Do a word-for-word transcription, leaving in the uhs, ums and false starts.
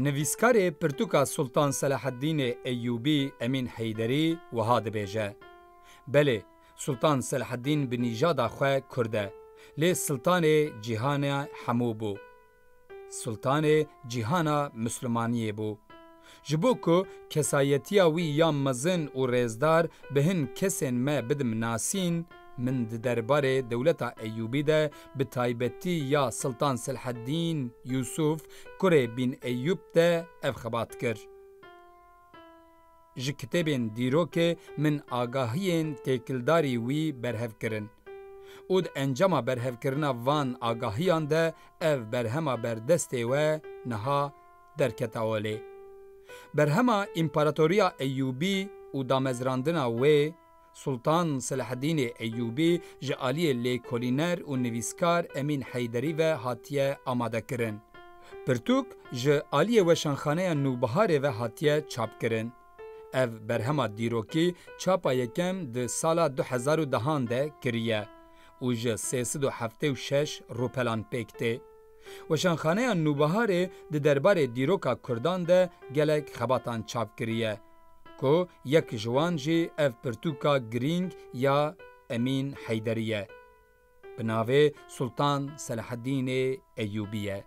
Nivîskarê pirtûka Sultan Selaheddînê Eyyûbî Emîn Heyderî wiha dibêje, Belê, Sultan Selaheddîn bi nîjada xwe Kurd e, lê Siltanê cîhana hemû bû. Sultanê cîhana Mislimaniyê bû. Ji bo ku kesayetiya wî ya mezin û rêzdar bi hin kesên me bidim nasîn, min di derbarê dewleta Eyyûbî de, bi taybetî ya Siltan Selheddîn Yûsûf, kurê Bîn Eyyûb de ev xebat kir. Ji kitêbên dîrokê min agahiyên têkildarî wî berhev kirin û di encama berhevkirina van agahiyan de ev berhema berdestê we niha derketa holê. Berhema Împaratoriya Eyyûbî û damezrandina wê, Sultan Selaheddînê Eyyûbî ji aliyê lêkolîner û nivîskar Emîn Heyderî ve hatiye amadekirin. Pirtûk ji aliyê Weşanxaneya Nûbiharê ve hatiye çapkirin. Ev berhema dîrokî çapa yekem di sala du hezar û dehan de kiriye û ji sê sed û heftê û şeş rûpelan pêk tê. Weşanxaneya Nûbiharê di derbarê dîroka Kurdan de gelek xebatan çap kiriye, ku yek ji wan jî ev pirtûka girîng ya Emîn Heyderî ye, bi navê Sultan Selaheddînê Eyyûbî ye.